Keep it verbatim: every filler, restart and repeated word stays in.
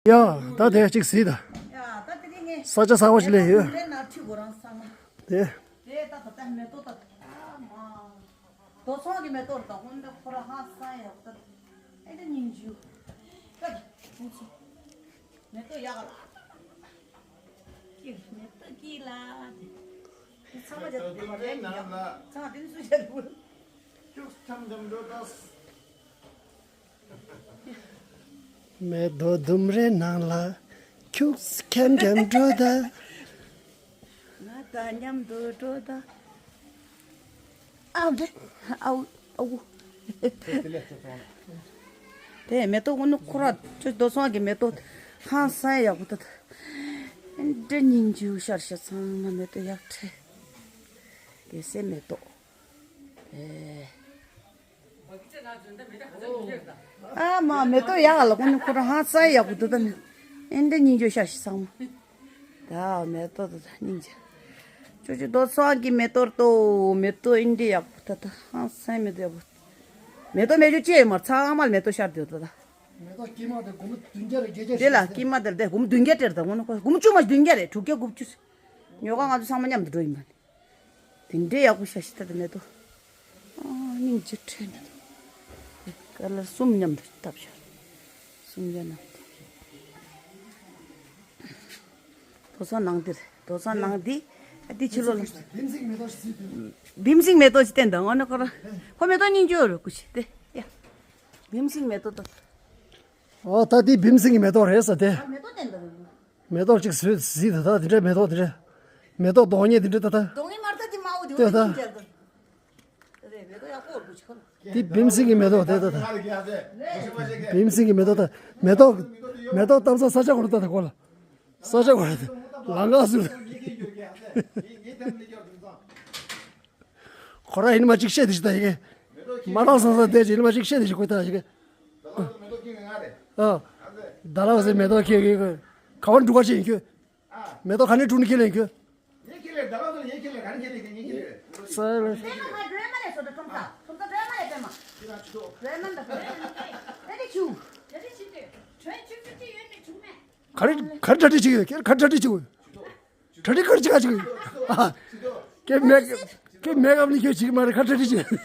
ཡ། ད་དེ་གཅིག་གཟིགས་དང་། ཡ། ད་དེ་རིང་ངས་ས་ཆ་གསར་པ་ཞིག་སླེབས་ཡོད། དེ་ནར་ཁྲི་གོ་རང་ཚང་མ། དེ། དེ་ད་ད་ད་མེ་ཏོག་ད། ཨ་མ། རྡོ་ཚང་གི་མེ་ཏོག་ད་ཧོན་ད་ཁོ་ར་ཧང་སང་ཡག་ད། ཨེ་ད་སྙིང་རྗེ། ད་ད་ཁོ་ཚོ། མེ་ཏོག་ཡག་ལ། ཀི་མེ་ཏོག་ཀི་ལ། དེ་ཚང་མ་ཅག་དེ་མ་རེད་ཉག་ཚང་དེ་ནི་སུ་ཅག་དེ་བུ། ཁྱུག་ཆམ་ཆམ་འགྲོ་ད། མེ་ཏོག་ལྡུམ་རའི་ནང་ལ་ཁྱུག་ཁྱམ་ཁྱམ་འགྲོ་ད། ང་དང་མཉམ་དུ་འགྲོ་ད། ཨའུ་རེད། ཨའུ། ཨའུ། དེ་མེ་ཏོག་ཀུན་ནི་ཁོ་ར་ཁྱོད་རྡོ་སོང་གི་མེ་ཏོག་ཧང་སང་ཡག་པོ་ད། འདྲ་སྙིང་རྗེ་ཤར་ཤར་ཚང་མ་མེ་ཏོག་ཡག་ཁྲེ། གེ་སེ་མེ་ཏོག་ཨེ། ཨ་མ་མེ་ཏོག་ཡག་ལ་ཀུན་ནི་ཁོ་ར་ཧང་སང་ཡག་པོ་འདུག་ད་ནི། ཨེ་འདྲ་སྙིང་རྗེ་ཤ་ཤི་ཚང་མ། ད་མེ་ཏོག་ད་ད་སྙིང་རྗེ། ཅོ་ཅོ་རྡོ་སོང་གི་མེ་ཏོག་ཏོ་མེ་ཏོག་ཨེ་འདྲ་ཡག་པོ་ད་ད་ཧང་སང་མེ་ཏོག་ཡག་པོ། མེ་ཏོག་མེ་ཅོ་ཅེ་མར་ཚང་མ་མེ་ཏོག་ཤར་དེ་ད་ད། མེ་ཏོག་སྐྱེས་མ་དེ་སྒོར་མོ་བདུན་བརྒྱ་རེ་བརྒྱད་བརྒྱ་དེ་ལ་སྐྱེས་མ་དེ་ལ་དེ་སྒོར་མོ་བདུན་བརྒྱ་སྤྲད་ད་ངོ་ན་ཁོ་སྒོར་མོ་བཅུ་མ་བདུན་བརྒྱ་རེ་དྲུག་བརྒྱ་དགུ་བཅུ། ཉོ་ག་ང་ཚོ་ཚང་མ་མཉམ་དུ་འགྲོ་ཡིན་པ་ནི། དེ་འདྲའི་ཡག་པོ་ཤ་ཤི་ད་དེ་མེ་ཏོག་ཨ་སྙིང་རྗེ་ཁྲེལ་འདུག་ཀ་ལར་གསུམ་མཉམ་དུ་བཏབ་ཤག་གསུམ་ཡ་ན། རྡོ་ཚང་ནང་འདིར་རྡོ་ཚང་ནང་འདི་ཨ་འདི་ཕྱི་ལོགས་ལ། བིམ་སིང་མེ་ཏོག་ཅིག་བསྟན་དང་ཨ་ནི་ཁོ་ར་ཁོ་མེ་ཏོག་སྙིང་རྗེ་རུ་ཀུ་ཤི་དེ་ཡ། བིམ་སིང་མེ་ཏོག་ད། ཨོ་ད་འདི་བིམ་སིང་གི་མེ་ཏོག་རེད་ས་དེ། ཨ་མེ་ཏོག་བསྟན་དང་། མེ་ཏོག་ཅིག་བཟོས་གཟིགས་དང་ད་དེ་འདྲའི་མེ་ཏོག་དེ་འདྲ། མེ་ཏོག་རྡོག་བརྙན་དེ་འདྲ་ད་ད། རྡོག་བརྙན་མར་ད་དེ་མ་འོ་དེ་འོ་དེ་ད། དེ་མེ་ཏོག་ཡག་པོ་འོར་གོ་ཆི་ཁོ་ན། དེ་བིམ་སིང་གི་མེ་ཏོག་དེ་ད་ད། བིམ་སིང་གི་མེ་ཏོག་ད། མེ་ཏོག་མེ་ཏོག་གཏམ་ས་ས་ཆ་གོ་ལ་ད་ད་གོ་ལ། ས་ཆ་གོ་ལ་ད་ལང་ག་སུ། ཁོ་ར་ཡིན་མ་ཅིག་བཤད་དེ་ཅི་ད་ཡི་གེ། མ་རང་སང་སང་དེ་ཅི་ཡིན་མ་ཅིག་བཤད་དེ་ཅི་གོ་ད་ཡི་གེ། ཨ། ད་ལ་བ་སེ་མེ་ཏོག་ཁྱེད་ཀྱི་ག་བར་འགྲུ་ག་ཅི་ཡིན་ཁྱོད། མེ་ཏོག་ག་ནས་འགྲུ་ནི་ཁྱེད་ལེན་ཁྱོད། ས་ལ། ག་རེ་ག་རེ་གྲ་སྒྲིག་བྱེད་ཀྱི་ཡོད། ཁྱེད་ག་རེ་གྲ་སྒྲིག་བྱེད་ཀྱི་ཡོད། གྲ་སྒྲིག་ག་རེ་བྱེད་ག་བྱེད་ཀྱི་ཡོད། ཨ། ཁྱེད་མེ་ཁྱེད་མེ་ཀབ་ནི་ཁྱོད་བྱེད་ཀྱི་མ་རེད། ག་རེ་གྲ་སྒྲིག་བྱེད།